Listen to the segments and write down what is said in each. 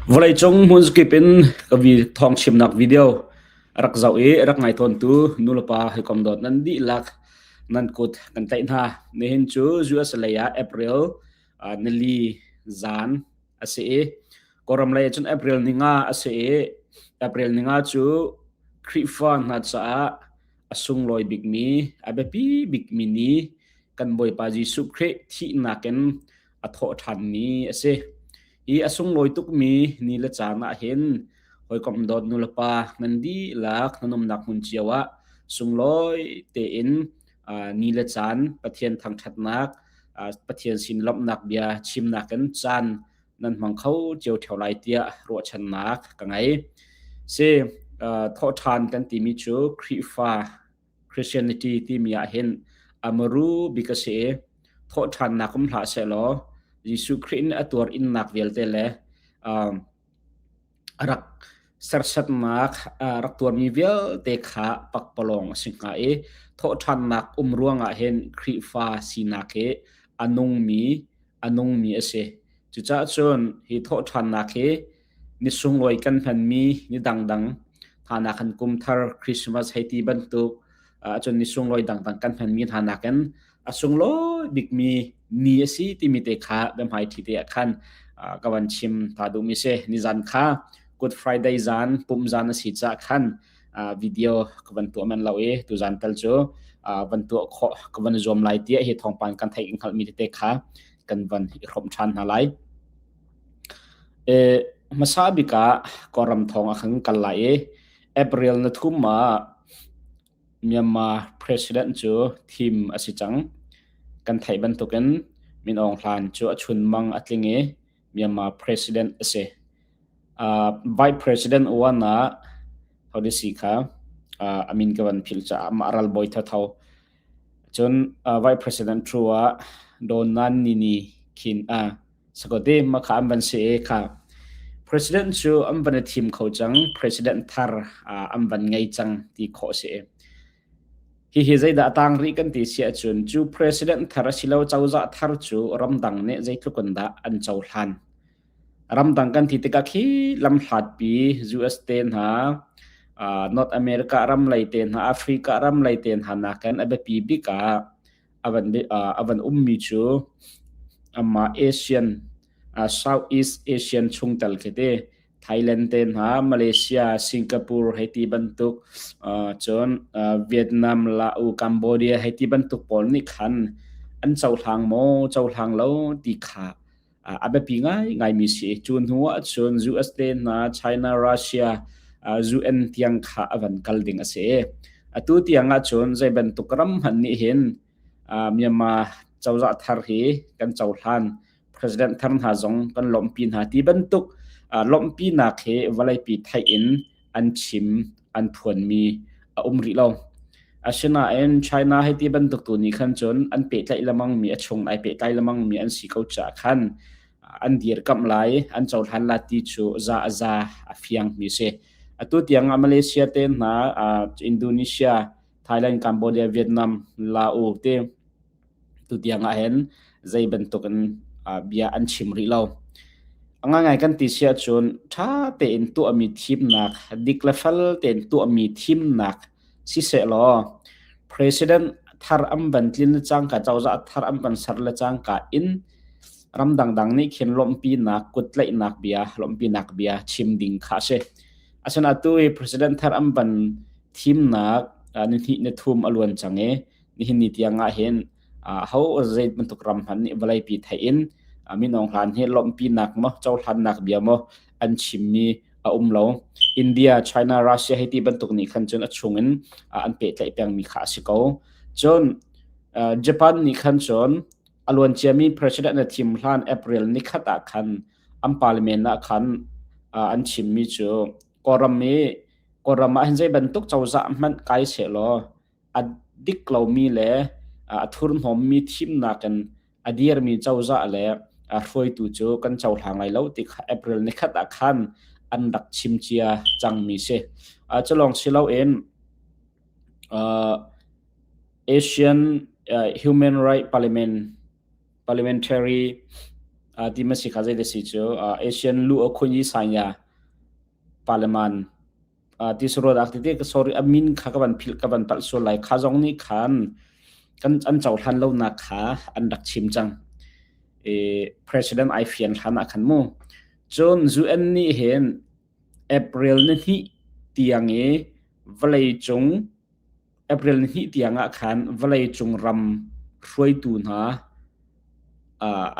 Vawleicung hmunzakip in ka thawng chimnak video rak zoh i rak ngai tawntu nulepa hawikom dawt nan dihlak nan kut kan tlaih hna. Nihin cu US lei ah April nili zan a si i Kawlram lei ah cun April ninga a si i April ninga cu Khrihfa hna caah a sunglawi bikmi, a biapi bikmi ni kan Bawipa Jesuh Khrih thihnak in a thawh ṭhanmi a si. Hi a sunglawi tukmi ni le caan ah hin hawikom dawt nulepa nan dihlak nan umnak hmun cio ah sunglawi tein ni le caan Pathian thangṭhatnak, Pathian sin lawmhnak bia chimnak in caan nan hmang kho cio ṭheo lai tiah ruahchannak ka ngei. Si, thawhṭhan kan timi cu Khrihfa Christianity timi ah hin a muru bik a si i thawhṭhannak um hlah sehlaw Jesuh Khrih nih a tuar innak vialte le a rak sersiamnak a rak tuarmi vialte kha pakpalawng a si hnga i thawhṭhannak um ruangah hin Khrihfa sinak hi a nungmi a nungmi a si. Cucaah cun hi thawhṭhannak hi ni sunglawi kan hmanmi ni dangdang hna nakin kum thar Christmas hei ti bantuk cun ni sunglawi dangdang kan hmanmi hna nakin a sunglawi bikmi ni a si timi te kha biahmaiṭhi te ah khan ka van chim ta duhmi si. Nizan kha Good Friday zan pumh zan a si caah khan video ka van tuah man lo i tuzan tal cu van tuah khawh ka van zuam lai tiah hi thawngpang kan theih hngalhmi tete kha kan van i hrawm ṭhan hna lai. Hmasa bik ah Kawlram thawng ah khan kal lai i April na thum ah Myanmar President cu thim a si cang. Kan theih bantukin Min Aung Hlaing cu a chunmang a tling i Myanmar President a si. Vice President uan ah hodi si kha a min ka van philh caah mah ralbawi thatho. Cun Vice President True ah Daw Nan Nini Khin Sakote ma kha an van si e kha President cu an van i thim kho cang President thar an van ngei cang ti khawh si. Hihi zeidah a tang rih kan ti si ahcun cu President thar asilo cozah thar cu ramdang nih zeitluk in dah an cohlan. Ramdang kan ti tikah khi lamhlatpi US te hna, North America ram lei te hna, Africa ram lei te hna nakin a biapi bik ah a van ummi cu amah Asian, Southeast Asian chungtel khi ti Thailand te hna, Malaysia, Singapore hei ti bantuk, cun Vietnam, Laos, Cambodia hei ti bantuk pawl nih khan an cohlang maw, cohlang lo ti kha a biapi ngaingaimi si. Cu hnu ah cun US te hna, China, Russia, UN tiang kha a van kal ding a si. Atu tiang ah cun zei bantuk ram hmanh nih hin Myanmar cozah thar hi kan cohlan president thar hna zong kan lawmhpi hna ti bantuk lawmhpinak hi vawleipi theih in an chim an phuanmi a um rih lo. Asinain China hei ti bantuk tu nih khan cun an pehtlaih lemangmi a chung ai pehtlai lemangmi an si ko caah khan an dirkamh lai an cohlan la ti cu za a za a fiangmi si. Atu tiang ah Malaysia te hna Indonesia, Thailand, Cambodia, Vietnam, Laos te tu tiang ah hin zei bantuk in bia an chim rih lo. A ngaingai kan ti si ahcun ṭha tein tuahmi thimnak, dik le fel tein tuahmi thimnak sisehlaw president thar an van tlin le cangka, cozah thar an van ser le cangka in ramdang dang nih khin lawmhpinak, kuttlaihnak bia, lawmhpinak bia chim ding kha a si. Asinain atu i president thar an van thimnak nihnih nithum a luan cang i nihin ni tiang ah hin ho zei bantuk ram hmanh nih vawleipi theih in Min Aung Hlaing hi lawmhpinak maw cohlannak bia maw an chimmi a um lo. India, China, Russia hei ti bantuk nih khan cun a chung in an pehtlaih pengmi kha a si ko. Cun Japan nih khan cun a luanciami president na thim hlan April nikhat ah khan an parliament ah khan an chimmi cu Kawlram i Kawlram ah hin zei bantuk cozah hmanh kai sehlaw a dik lomi le a thurhnawmmi thimnak in a dirmi cozah le hruaitu cu kan cohlang lai lo ti kha April nikhat ah khan an rak chim cia cangmi si. Cu lawng si loin Asian Human Rights Parliament Parliamentary. Ti ma si kha zei da si cu Asian lu a khun yi sanya parliament ti suruat ti te sorry a min kha ka van philh ka van palh sual lai kha zong nih khan kan an cohlan lo nak kha an rak chim cang. E, president ai fian hlan ah khan mu. Cun UN nih hin April ni hnih tiang i vawleicung April ni hnih tiang ah khan vawleicung ram hruaitu hna uh,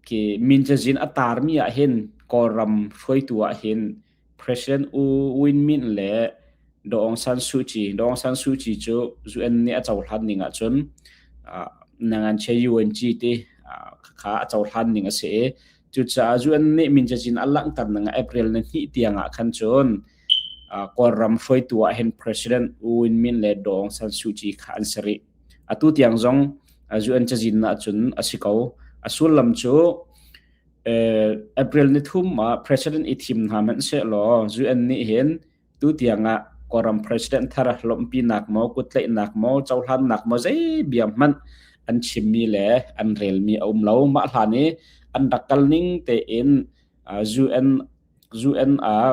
ke min cazin a tarmi ah hin Kawlram hruaitu ah hin President U Win Myint le Daw Aung San Suu Kyi Daw Aung San Suu Kyi cu UN nih a cohlan ning ahcun uh, nangan che UNG ti uh, kha a cohlan ning a si i cucaah UN nih min cazin a langhter ning April ni hnih tiang ah khan cun Kawlram hruaitu ah hin President U Win Myint le Daw Aung San Suu Kyi kha an si rih. Atu tiang zong UN cazin ah cun a si ko. A sullam cu April ni thum ah President i thim hna hmanh sehlaw UN nih hin tu tiang ah Kawlram President thar lawmhpinak maw, kuttlaihnak maw, cohlannak maw zei bia hmanh an chimmi le an relmi a um lo. Mah hlan i an rak kal ning tein UN UN ah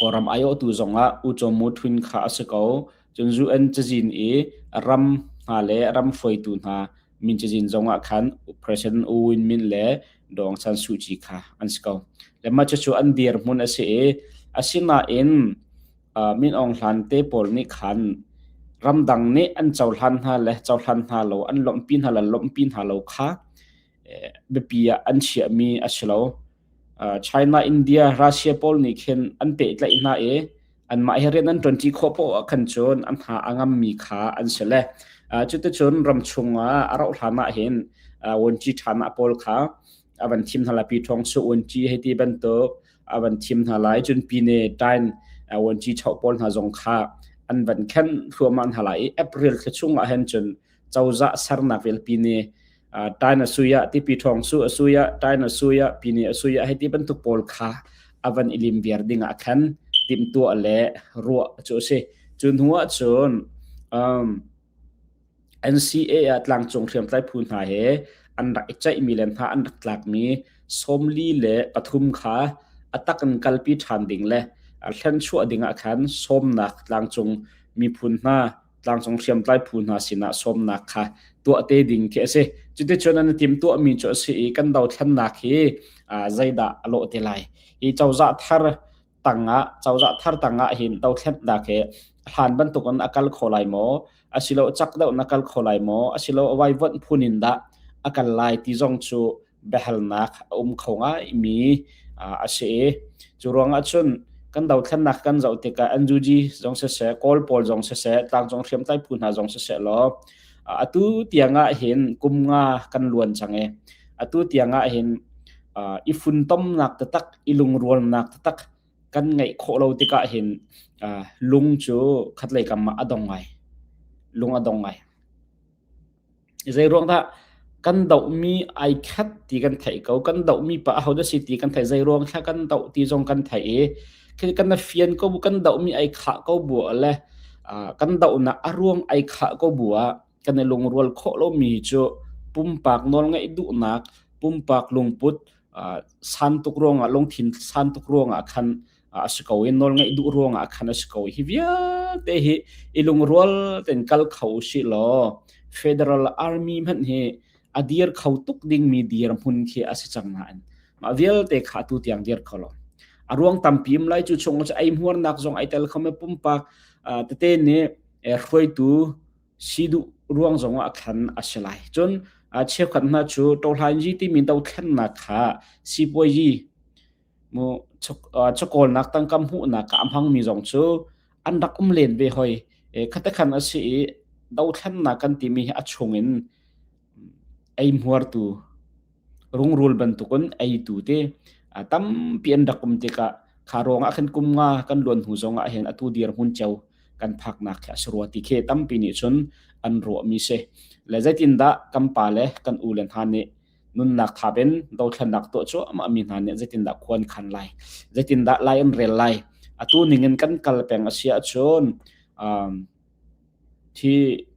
Kawlram aiawhtu zongah U Caw Mu Htun kha a si ko. Cun UN cazin i ram hna le ram hruaitu hna min cazin zongah khan President U Win Myint le Daw Aung San Suu Kyi kha an si ko. Le mah cucu an dirhmun a si i asinain uh, Min Aung Hlaing te pawl nih khan ramdang nih an cohlan hna le cohlan hna lo, an lawmhpi hna le lawmhpi hna lo kha biapi ah an chiahmi a si lo. China, India, Russia pawl nih khin an pehtlaih hna i anmah he rian an ṭuanṭi khawh poah ah khan cun an hna a ngammi kha an si le cuticun ram chungah a rauh hlan ah hin vuanci ṭhan ah pawl kha a van thim hna lai pi ṭhawng su vuanci hei ti bantuk a van thim hna lai cun pine tain vuanci choh pawl hna zong kha an van khen thluahmah hna lai i April thla chungah hin cun cozah sernak velpi nih tain a sui ah tipi ṭhawng su a sui ah tain a sui ah pine a sui ah hei ti bantuk pawl kha a van i lim viar ding ah khan timhtuah le ruah cu a si. Cu hnu ah cun um, NCA ah tlangcung hriamtlai phu hna he an rak i ceihmi le hna an rak tlakmi 43 kha a tak in kalpi ṭhan ding le hlenchuah ding ah khan sawmnak tlangcung miphun hna tlangcung hriamtlai phu hna sinah sawmnak kha tuah te ding khi a si. Cuticun an tim tuahmi cu a si i kan dothlennak hi zeidah a lawh te lai. Hi cozah thar tangah cozah thar tangah hin dothlennak hi hlan bantukin a kal kho lai maw asilo cak deuh na kal kho lai maw asilo vaivuanh phun in dah a kal lai ti zong cu biahalnak a um kho ngaimi a si i cu ruangah cun kan dothlennak kan zoh tikah NUG zong siseh Kawl pawl zong siseh tlangcung hriamtlai phu hna zong siseh law atu tiang ah hin kum nga kan luan cang i atu tiang ah hin i funtomnak taktak i lungrualnak taktak kan ngeih khawh lo tikah hin lung cu khatlei kam ah a dong ngai lung a dong ngai Zeiruang dah kan dohmi ai khat ti kan theih ko. Kan dohmi pa ahodah si ti kan theih. Zeiruang thla kan doh ti zong kan theih i khi kan na fian ko bu kan dohmi ai khah ko bu ah le kan dohnak a ruang ai khah ko bu ah kan i lungrual khawh lomi cu pumpak nawlngaih duhnak, pumpak lungput san tuk ruangah lungthin san tuk ruangah khan a si ko i nawlngaih duh ruangah khan a si ko hi vialte hi i lungrual ten kal kho si law federal army hmanh hi a dir kho tuk dingmi dirhmun khi a si cang nain mah vialte kha tu tiang dir kho lo a ruang tampi um lai cu chung cu ei hmuarnak zong ai tel kho me pumpak tete nih hruaitu si duh ruang zong ah khan a si lai cun cheukhat hna cu tohlainji timi dothlennak kha sipuayi Mu chawkawlnak tangka hmuhnak ah a hmangmi zong cu an rak um len ve hoi. Khatekhan a si i dothlennak kan timi hi a chungin eihmuartu rungrul bantukin eitu te tampi an rak um tikah kha ruangah khan kum nga kan luan hnu zongah hin atu dirhmun cio kan phaknak khi a si rua ti khi tampi nih cun an ruahmi si. Le zeitindah kan pa le kan u le hna nih nunnak thap in dothlennak tuah cuahmah mi hna nih zeitindah khua an khan lai zeitindah lai an rel lai atu ning in kan kal peng a si ahcun um, thi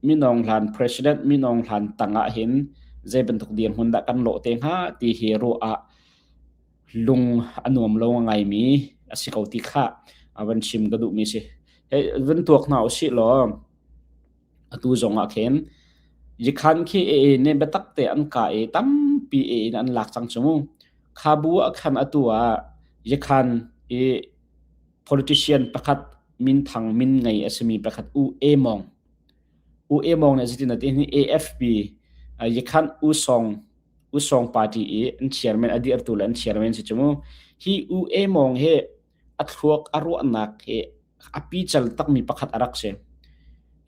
minong hlan president minong hlan tangah hin Zei bantuk dirhmun dah kan lawh te hnga ti hi ruah ah lung a nuam lo ngaimi a si ko ti kha a van chim ka duhmi si. Hei van tuak hna usih law atu zong ah khin Yikhan khi AA nih biatak te an kah i tampi AA in an lak cang cu mu. Kha bu ah khan atu ah Yikhan i politician pakhat minthang min ngei a simi pakhat U E Mong U E Mong nih zeitin a ti hi AFP Yikhan U Song U Song party i an chairman a dirtu le an chairman si cu mu. Hi U E Mong hi a thluak a ruahnak hi a pical takmi pakhat a rak si.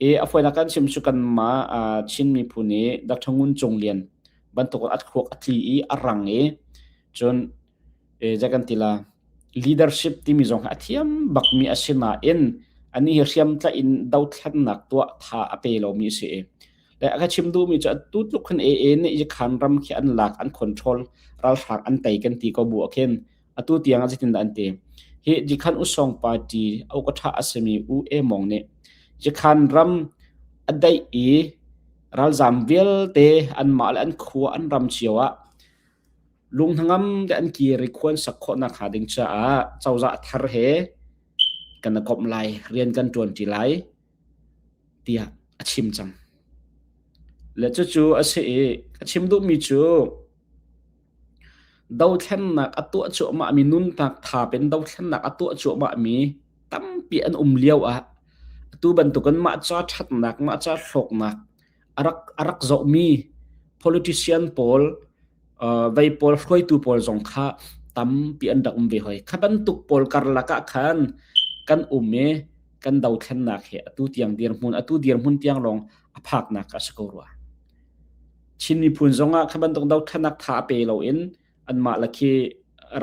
I a fawinak kan chim cu kanmah Chin miphun i Dr. Ngun Cung Lian bantuk a thluak a tli i a rang i cun zei kan ti la leadership timi zong hi a thiam bakmi a si nain ani hi hriamtlaih in dothlennak tuah tha a pe lomi a si i le a ka chim duhmi cu atu tluk khin AA nih Yikhan ram khi an lak an control ralhrang an tei kan ti ko bu ah khin Atu tiang ah zeitindah an ti? Hi Jikhan Usong Party ukaṭha a simi U E Mong nih Jikhan ram a daih i ralzaam vialte anmah le an khua an ram cio ah lung hnangam te an kir i khua an sak khawh nakhnga ding caah cozah thar he kan i komh lai, rian kan ṭuanṭi lai tiah a chim cang. Le cucu a si i a chim duhmi cu Dothlennak a tuah cuahmahmi nunnak thap in dothlennak a tuah cuahmahmi tampi an um lio ah atu bantukin mah ca ṭhatnak, mah ca hlawknak a rak, a rak zohmi politician pawl, uh, vei pawl, hruaitu pawl zong kha tampi an rak um ve hoi. Kha bantuk pawl karlak ah khan kan um i kan dothlennak hi atu tiang dirhmun, atu dirhmun tiang lawng a phaknak a si ko rua. Chin miphun zongah kha bantuk dothlennak tha a pe loin anmah le khi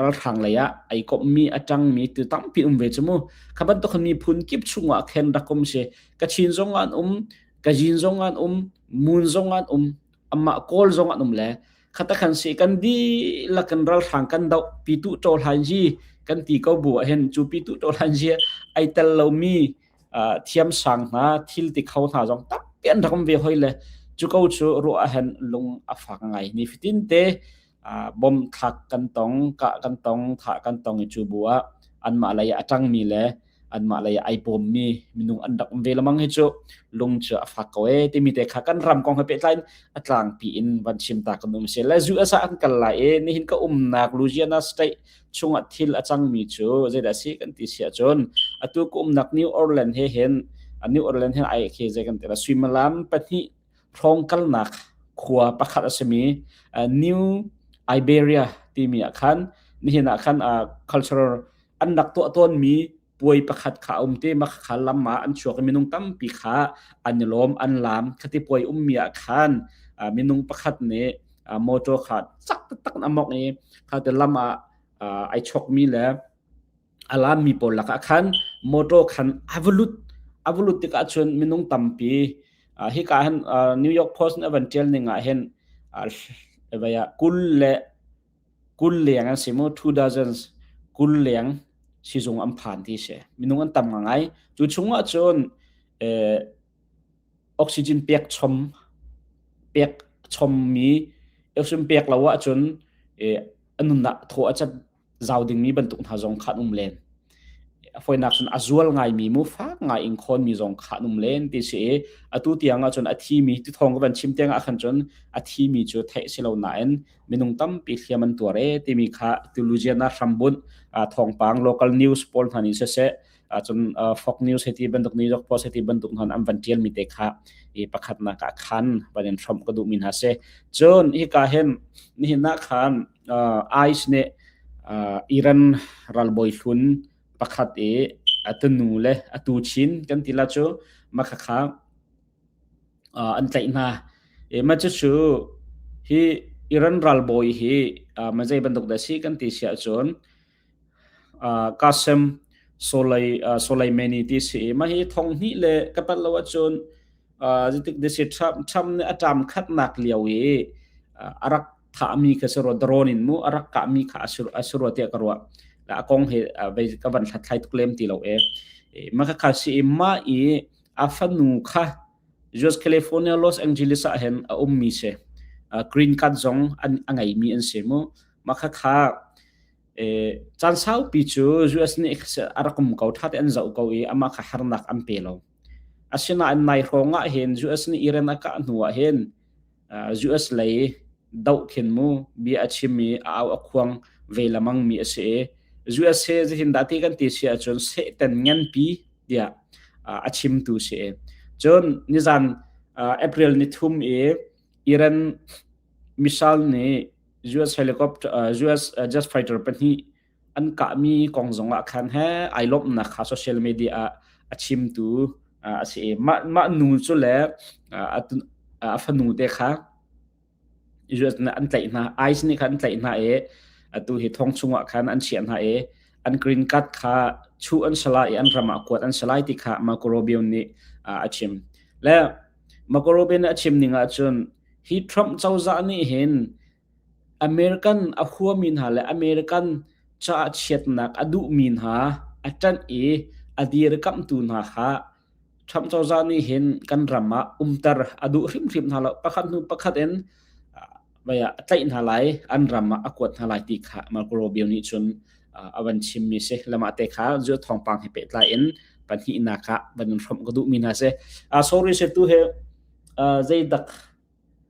ralhrang lei ah ai komhmi a ṭangmi tu tampi um ve cu mu. Kha bantuk miphun kip chungah khen rak um si. Kachin zong an um, Kazin zong an um, Mun zong an um, amah Kawl zong an um le khata khan si kan dihlak kan ralhrang kan doh pitu ṭo hlan ji kan ti ko bu ah hin cu pitu ṭo hlan ji ai tel lomi thiamsang hna thil ti kho hna zong tampi an rak um ve hoi le cu ko cu ruah ahhin lung a fak ngai ni fitin te bom thlak kan tong kah kan tong thah kan tong i cu bu ah anmah lei a ṭangmi le anmah lei ai bawmmi minung an rak um ve lamang hi cu lung cu a fak ko e timi te kha kan ram kong he pehtlai in a tlangpi in van chim ta kan um si le US ah an kal lai i nihin ka umnak Louisiana state chungah thil a cangmi cu zeidah a si kan ti si ahcun atu ka umnak New Orleans he hin New Orleans he ai khi zei kan ti la suimilam pahnih hrawng kalnak khua pakhat a simi New Iberia timi ah khan nihin ah khan cultural an rak tuah tawnmi puai pakhat kha a um te ma kha lam ah an chuak i minung tampi kha an i lawm an lam khati puai ummi ah khan minung pakhat nih motor kha cak taktak in a mok i kha te lam ah ai chokmi le a lammi pawl lakah khan motor khan a va lut a va lut tikah cun minung tampi hika hin New York Post nih a van ṭial ning ah hin 20 le 20 leng an si mu two dozens 20 leng sizung an phan ti si minung an tam ngai cu chungah cun eh, oxygen pek chom pek chommi oxygen pek lo ahcun eh, a nunnak thaw a cat zau dingmi bantuk hna zong kha an um len. A fawinak cun a zual ngaimi mu fak ngai in khawnmi zong kha an um len ti si i atu tiang ahcun a thimi ti thawng ka van chim tiang ah khan cun a thimi cu theih si lo nain minung tampi hliam an tuar e timi kha tu Louisiana hrambunh thawngpang local news pawl hna nih siseh cun Fox News hei ti bantuk New York Post hei ti bantuk hna an van ṭialmi te kha i pakhatnak ah khan van in hrawmh ka duhmi hna si. Cun hika hin nihin ah khan ICE nih Iran ralbawi hlun pakhat i a tunu le a tu chin kan ti la cu makhakha an tlaih hna. I mah cucu hi Iran ralbawi hi ma zei bantuk dah si kan ti si ahcun Qasem Soleimani ti si i mah hi thong hnih le ka palh lo ahcun zeitik desi Trump Trump nih a ṭam khatnak lio i a rak thahmi kha si rua drone in mu a rak kahmi kha a si rua tiah ka ruah. A kong hi ka van hlathlai tuk lem ti lo e. Mah kha si i mah i a fanu kha US California Los Angeles ah hin a ummi si. Green card zong an a ngeimi an si mu. Mah khakha caan saupi cu US nih a rak um ko ṭha te an zoh ko i amah kha harnak an pe lo. Asinain nai hrawng ah hin US nih Iran a kah hnu ah hin US lei doh khin mu bia a chim i a au a khuang ve lamang mi a si i US he zeitin dah ti kan ti si ahcun sehten nganpi tiah a chimtu si. Cun nizan April ni thum i Iran missile nih US helicopter US jet fighter pahnih an kahmi kong zong ah khan he ai lawmhnak kha social media ah a chimtu a si i mah mah nu cu le a fanu te kha US nih an tlaih hna ICE nih khan an tlaih hna i atu hi thong chungah khan an chiah hna i an green card kha chuh an si lai i an ram ah kuat an si lai ti kha Marco Rubio nih a chim. Le Marco Rubio nih a chim ning ahcun hi Trump cozah nih hin American a huami hna le American caah chiatnak a duhmi hna a ṭanh i a dirkamhtu hna kha Trump cozah nih hin kan ram ah umter a duh hrimhrim hna lo. Pakhat hnu pakhat in vai ah a tlaih hna lai, an ram ah a kuat hna lai ti kha Marco Rubio nih cun a van chimmi si. Lamah te kha zu thawngpang he pehtlai in pahnihnak ah van in hrawmh ka duhmi hna si. Sorry se tu he zeidak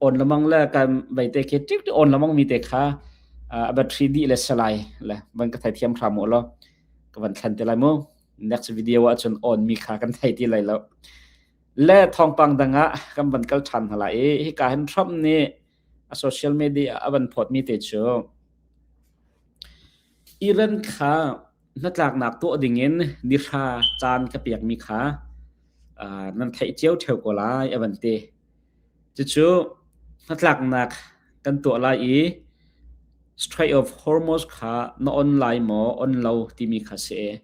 on lamang le kan vai te khi tik on lamang mi te kha a battery dih le salai le van ka thai thiam hram u law ka van thlan te lai mu. Next video ahcun on mi kha kan thei ti lai lo. Le thawngpang dang ah kan van kal ṭhan hna lai i hika hin Trump nih a social media a van phawt mi te cu Iran kha hnatlaknak tuah dingin nihra caan ka pek mi kha nan theih cio ṭheo ko lai a van ti. Cucu hnatlaknak kan tuah lai i Strait of Hormuz kha na on lai maw on lo timi kha si.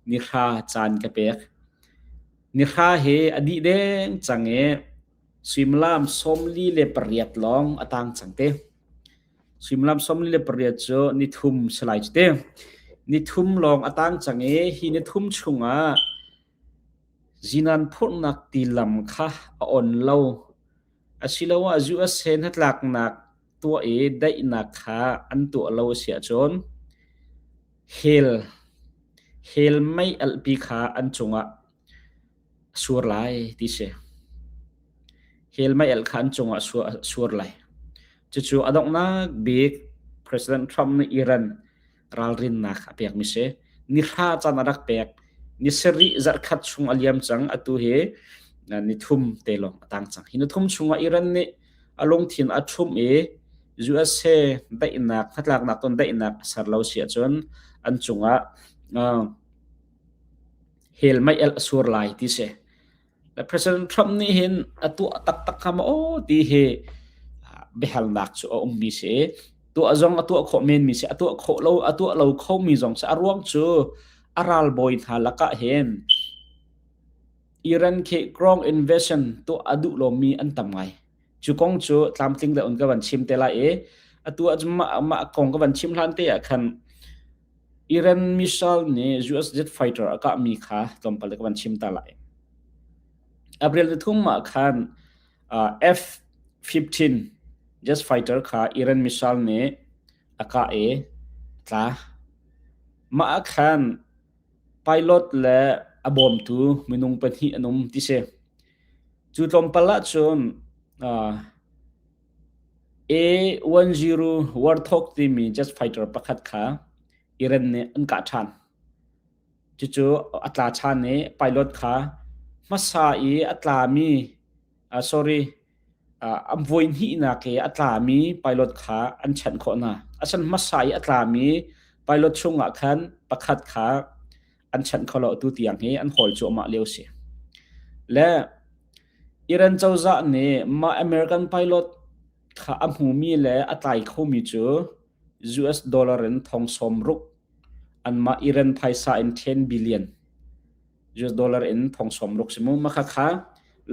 Nihra caan ka pek. Nihra hi a dih deng cang i suimilam 48 lawng a tang cang te. Suimilam 48 cu nithum si lai cu te. Nithum lawng a tang cang i hi nithum chungah Zinan phurhnak tilam kha a on lo asiloah US he hnatlaknak tuah i daihnak kha an tuah lo a si ahcun hell hell mei alhpi kha an cungah a sur lai ti si. Hell mei alh kha an cungah a sur lai. Cucu a donghnak bik President Trump nih Iran ralrinnak a pekmi si. Ni hra caan a rak pek. Ni sarih zarhkhat chung a liam cang. Atu hi ni thum te lawng a tang cang. Hi ni thum chungah Iran nih a lungthin a ṭhumh i US he daihnak hnatlaknak ton daihnak a ser lo si ahcun an cungah hell mei alh a sur lai ti si. President Trump nih hin a tuah taktak hnga maw aw ti hi biahalnak cu a ummi si. Tuah zong a tuah khawh menmi si. A tuah khawh lo a tuah lo khomi zong si. A ruang cu a ralbawi hna lakah hin Iran khi ground invasion tuah a duh lomi an tam ngai. Cu kong cu tlamtling deuh in ka van chim te lai i atu ah mah, mah kong ka van chim hlan te ah khan Iran missile nih US jet fighter a kahmi kha tlawmpal ka van chim ta lai. April nithum ah khan uh, F-15 jet fighter kha Iran missile nih a kah i tla. Mah ah khan pilot le a bawmtu minung pahnih an um ti si. Cu tlawmpal ah cun uh, A-10 Warthog timi jet fighter pakhat kha Iran nih an kah ṭhan. Cucu a tla ṭhan i pilot kha hmasa i a tlami uh, sorry uh, a voihnihnak i a tlami pilot kha an chanh khawh hna. Asan hmasa i a tlami pilot chungah khan pakhat kha an chanh kho lo tu tiang hi an hawl cuahmah lio si. Le Iran cozah nih mah American pilot kha a hmumi le a tlai khomi cu US dollar in thong sawm ruk anmah Iran phaisa in 10 billion US dollar in thong sawm ruk si mu mah kha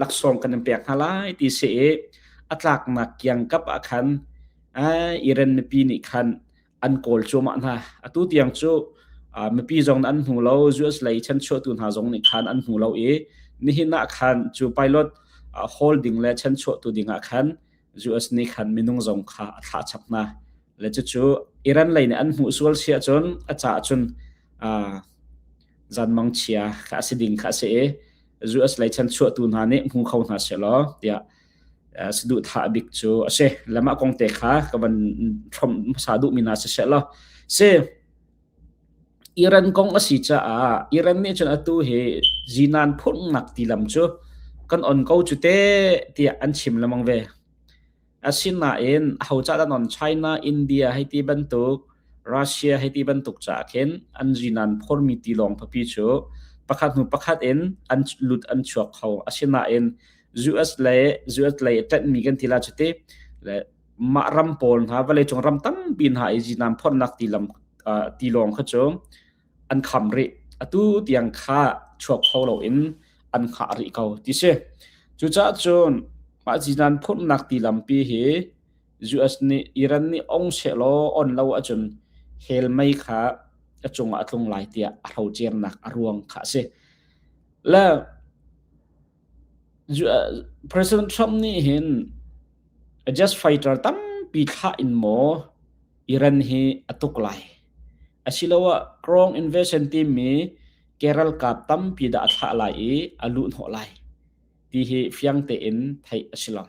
laksawng kan in pek hna lai ti si i a tlaknak kiangkap ah khan Iran mipi nih khan an kawl cuahmah hna. Atu tiang cu mipi zong an hmu lo, US lei chanchuahtu hna zong nih khan an hmu lo i nihin ah khan cu pilot hawl ding le chanchuahtu ding ah khan US nih khan minung zong kha a thlah chap hna. Le cucu Iran lei nih an hmuh sual si ahcun a caah cun zanmang chia kha a si ding kha a si i US lei chanchuahtu hna nih hmu kho hna sehlaw tiah saduhthah bik cu a si. Le mah kong te kha ka van hrawmh hmasa duhmi hna si sehlaw si Iran kong a si caah Iran nih cun atu hi zinan phunnak tilam cu kan on ko cu te tiah an chim lengmang ve. Asinain aho cah dah non China, India hei ti bantuk, Russia hei ti bantuk caah khin an zinan phormi tilawng pipi cu pakhat hnu pakhat in an lut an chuak kho. Asinain US le US lei a ṭanhmi kan ti la cu ti le mah ram pawl hna vawleicung ram tampi hna i zinan phornak tilam tilawng kha cu an kham rih. Atu tiang kha chuak kho loin an hngah rih ko ti si. Cucaah cun mah zinan phurhnak tilampi hi US nih Iran nih ong sehlaw on lo ahcun hell mei kha a cungah a tlung lai tiah a hrocernak a ruang kha a si. Le President Trump nih hin jet fighter tampi thlah in maw Iran hi a tuk lai. Asiloah Krong invasion timi ke ralkap tampi dah a thlah lai i a luhhnawh lai ti hi fiang tein theih a si lo.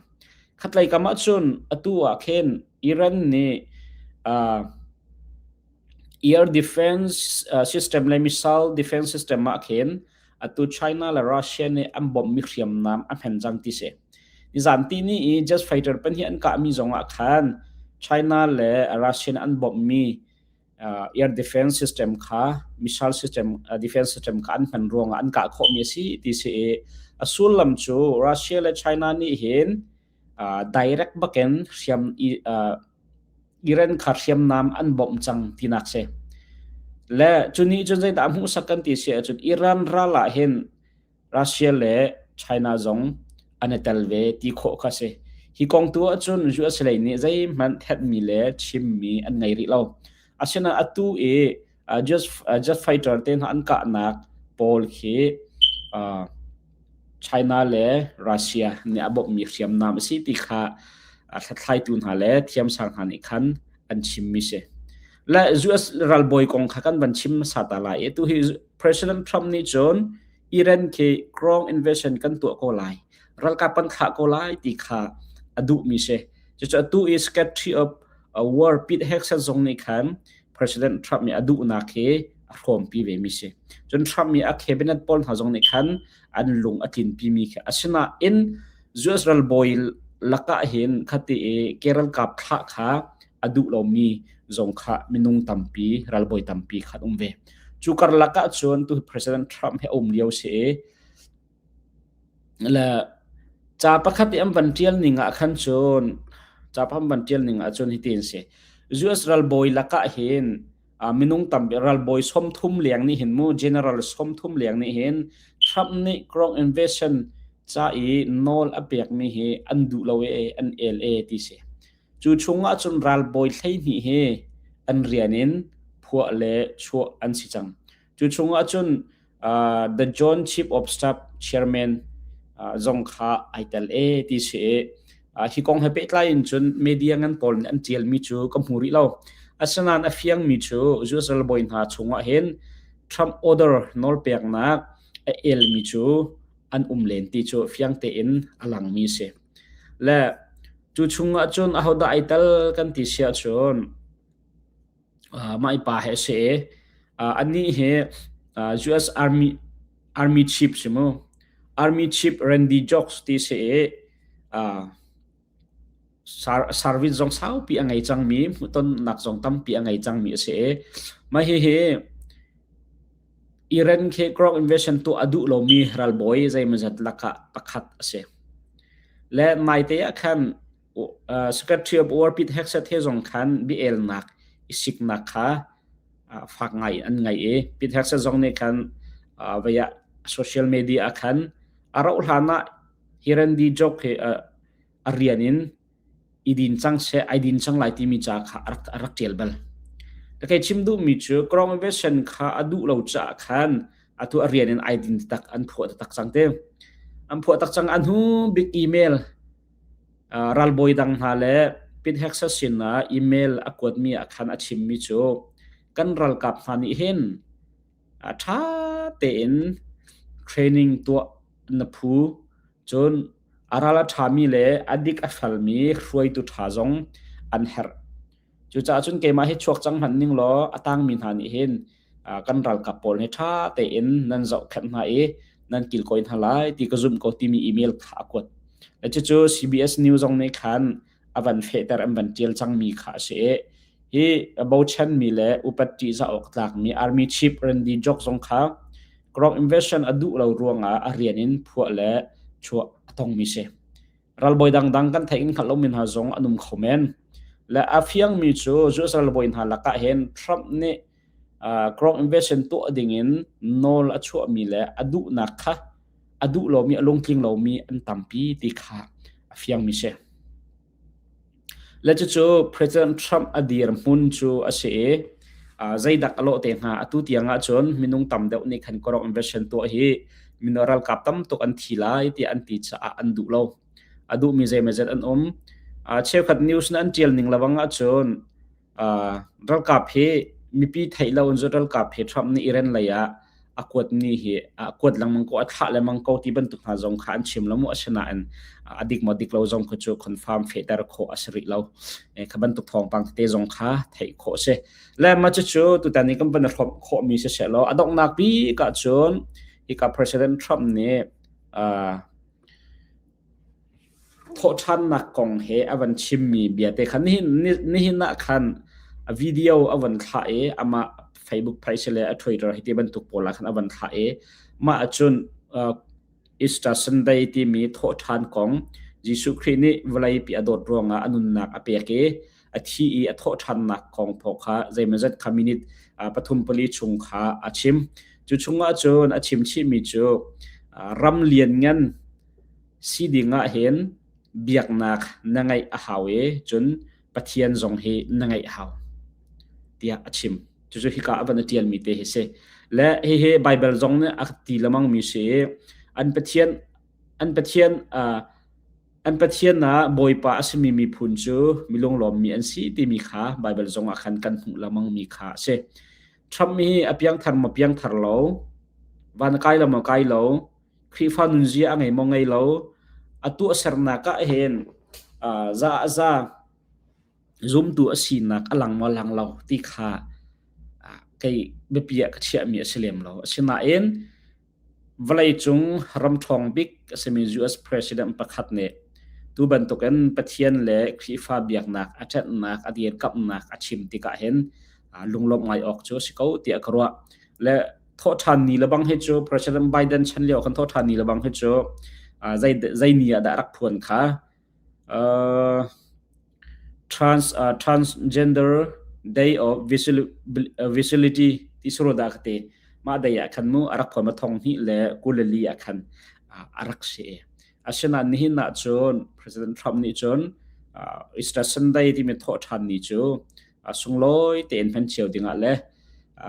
Khatlei kam ahcun atu ah khin Iran nih uh, air defense system le missile defense system ah khin atu China le Russia nih an bawmhmi hriamnam a hmen cang ti si. Nizan ti ni i jet fighter pahnih an kahmi zong ah khan China le Russia nih an bawmhmi air defense system kha missile system defense system kha an hman ruangah an kah khawhmi a si ti si i a sullam cu Russia le China nih hin direct bakin hriam Iran kha hriamnam an bawmh cang tinak si. Le cu nih cun zeidah a hmuhsak kan ti si ahcun Iran ral ah hin Russia le China zong an i tel ve ti khawh kha si. Hi kong tu ahcun US lei nih zeihmanh thenhmi le chimmi an ngei rih lo. Asinain atu i jet fighter te hna an kahnak pawl khi China le Russia nih a bawmhmi hriamnam a si ti kha hlathlaitu hna le thiamsang hna nih khan an chimmi si. Le US ralbawi kong kha kan van chim hmasa ta lai i tuhi President Trump nih cun Iran khi ground invasion kan tuah ko lai, ralkap kan thlah ko lai ti kha a duhmi si. Cucu atu i Secretary of War Pete Hegseth zong nih khan President Trump nih a duhnak hi a hrawmpi ve mi si. Cun Trump nih a cabinet pawl hna zong nih khan an lung a tlinpi mi khi asinain US ralbawi lakah hin khati i ke ralkap thlah kha a duh lomi zong kha minung tampi ralbawi tampi kha an um ve. Cu karlak ah cun tu President Trump he a um lio si i Le ca pakhat i an van ṭial ning ah khan cun ca pakhat an van ṭial ning ah cun hitin a si. US ralbawi lakah hin minung tam ralbawi 30 leng nih hin mu general 30 leng nih hin Trump nih ground invasion ca i nawl a pekmi hi an duh lo e an el e ti si. Cu chungah cun ralbawi 12 hi an rian in phuah le chuah an si cang. Cu chungah cun The John Chief of Staff Chairman zong kha ai tel e ti si i hi kong he pehtlai in cun media ngan pawl nih an ṭialmi cu ka hmu rih lo. Asinain a fiangmi cu US ralbawi hna chungah hin Trump order nawlpeknak a elmi cu an um len ti cu fiang tein a langmi si. Le cu chungah cun ahodah ai tel kan ti si ahcun mah i pa he a si i anih hi US Army Army Chief si mu. Army Chief Randy Jocks ti si i service zong saupi a ngei cangmi, hmuhtonnak zong tampi a ngei cangmi a si i mah hihi Iran khi ground invasion tuah a duh lomi ralbawi zeimawzat lakah pakhat a si. Le naite ah khan Secretary of War Pete Hegseth he zong khan biaelnak i siknak kha fak ngai an ngei i Pete Hegseth zong nih khan vei ah social media ah khan a rauh hlan ah hi Randy Joke hi a rian in i din cang seh ai din cang lai timi ca kha a rak a rak ṭial bal. Ka chim duhmi cu congregation kha a duh lo caah khan atu a rian in ai din tak an phuah tak cang te. An phuah tak cang a hnu big email. Ralbawi dang hna le Pete Hegseth sinah email a kuatmi ah khan a chimmi cu kan ralkap hna nih hin ṭha tein training tuah na phu cun a ral a ṭhami le a dik a falmi hruaitu ṭha zong an herh. Cucaah cun keimah hi chuak cang hmanh ning law a tangmi hna nih hin kan ralkap pawl hi ṭha tein nan zohkhenh hna i nan kilkawi hna lai ti ka zumh ko timi email kha a kuat. Cucu CBS News zong nih khan a van fehter an van ṭial cangmi kha a si i hi bochanmi le upat ṭihzah awk tlakmi Army Chief Randy Jok zong kha Krawng invasion a duh lo ruangah a rian in phuah le chuah a tongmi si. Ralbawi dangdang kan theih in hngalh lomi hna zong an um kho men. Le a fiangmi cu US ralbawi hna lakah hin Trump nih Krawng invasion tuah dingin nawl a chuahmi le a duhnak kha a duh lomi a lungtling lomi an tampi ti kha a fiangmi si. Le cucu President Trump a dirhmun cu a si i zeidak a lawh te hnga atu tiang ahcun minung tam deuh nih khan kawrong invasion tuah hi mino ralkap tam tuk an thi lai tiah an ti caah an duh lo. A duhmi zeimawzat an um. Cheukhat news na an ṭial ning lawang ahcun Ralkap hi mipi theih lo in ralkap hi Trump nih Iran lei ah a kuatmi hi a kuat lengmang ko a thlah lengmang ko ti bantuk hna zong kha an chim lo mu asinain a dik maw dik lo zong kha cu confirm fehter khawh a si rih lo. Kha bantuk thawngpang tete zong kha theih khawh a si. Le mah cucu tutan i kan van i hrawmh khawhmi si seh law a donghnak bik ahcun hika President Trump nih Thawhṭhannak kong he a van chimmi bia te kha nihin ah khan a video a van thlah i amah Facebook page le a Twitter hi ti bantuk pawl ah khan a van thlah i mah ahcun Easter Sunday timi thawhṭhan kong Jesuh Khrih nih vawleipi a dawt ruangah a nunnak a pek i a thi i a thawhṭhannak kong pawl kha zeimawzat kha minute pathum pali chung kha a chim. Cu chungah cun a chim chihmi cu ram lianngan Si ding ah hin biaknak na ngeih a hau i cun Pathian zong hi na ngeih a hau tiah a chim. Cucu hika a van i ṭialmi te hi si. Le hihi Baibal zong nih a ti lengmangmi si i an Pathian an Pathian uh, an Pathian ah Bawipa a simi miphun cu milunglawmmi an si timi kha Baibal zong ah khan kan hmuh lengmangmi kha a si. Trump hi a piangthar maw piangthar lo, van a kai lo maw kai lo, Khrihfa nunzia a ngei maw ngei lo, a tuahsernak ah hin za a za zumtu a sinak a lang maw lang lo ti kha kei biapi ah ka chiahmi a si lem lo. Asinain vawleicung ram ṭhawng bik a simi US President pakhat nih tu bantukin Pathian le Khrihfa biaknak a ṭanhnak, a dirkamhnak a chim tikah hin lunglawmh ngai awk cu a si ko tiah ka ruah. Le thawhṭhan ni lebang hi cu President Biden chan lio kan thawhṭhan ni lebang hi cu zei zei ni ah dah rak phuan kha uh, trans uh, transgender day of visibility ti suro da ka te ma day ah khan mu a rak phuan ma thong hnih le kulali ah khan a rak si asinain nihin ah cun President Trump nih cun Easter Sunday timi thawhṭhan ni cu sunglawi tein hman cio dingah le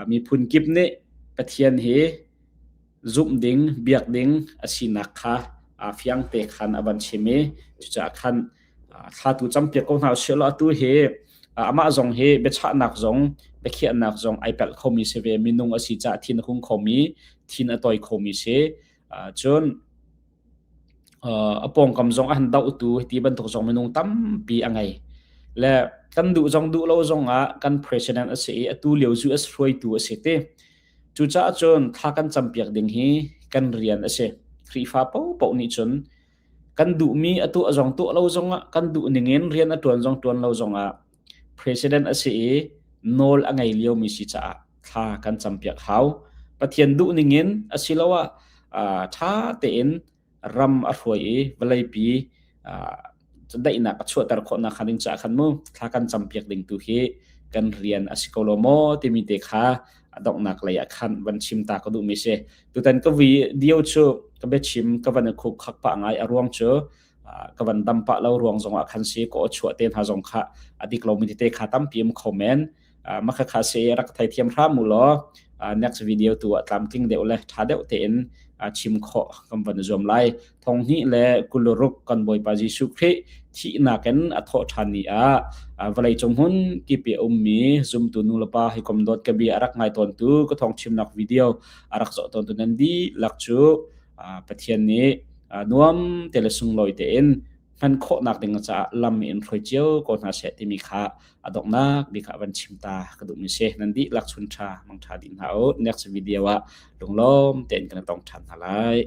miphun kip nih Pathian hi zumh ding, biak ding a sinak kha fiang te khan a van chim i cucaah khan thlatu campiak ko hna usih law atu hi amah zong hi biachahnak zong biakhiahnak zong ai pelh khomi si ve minung a si caah thin a hung khomi thin a tawi khomi si cun A pawngkam zong a han dohtu ti bantuk zong minung tampi a ngei. Le kan duh zong duh lo zong ah kan president a si i atu lio US hruaitu a si ti. Cucaah cun thla kan campiak ding hi kan rian a si. Khrihfa paohpaoh nih cun kan duhmi a tuah zong tuah lo zong ah kan duh ning in rian a ṭuan zong ṭuan lo zong ah president a si i nawl a ngei liomi si caah thla kan campiak hau. Pathian duh ning in asiloah ṭha tein ram a hruai i vawleipi daihnak a chuahter khawhnak hnga ding caah khan mu thla kan campiak ding tu hi kan rian a si ko lo maw timi te kha a donghnak lei ah khan van chim ta ka duhmi si. Tutan ka video cu ka biachim ka van i khuk khak pah ngai a ruang cu ka van dam pah lo ruang zong ah khan si ka aw chuah te hna zong kha a dik lomi tete kha tampi um kho men. Mah kha si rak theithiam hram u law next video tu ah tlamtling deuh le ṭha deuh tein chim khawh kan van zuam lai. Thong hnih le kuluruk kan Bawipa Jesuh Khrih. Thihnak in a thawh ṭhan ni ah vawleicung hmun kip i a ummi zumtu nulepa hawikom dawt ka bia a rak ngai tawntu ka thawngchimnak video a rak zoh tawntu nan dihlak cu Pathian nih nuam te le sunglawi tein hman khawhnak ding caah lam in hruai cio ko hna seh timi kha a donghnak bik ah van chim ta ka duhmi si. Nan dihlak chun ṭha mangṭha dih hna u. Next video ah lunglawm tein kan i tong ṭhan hna lai.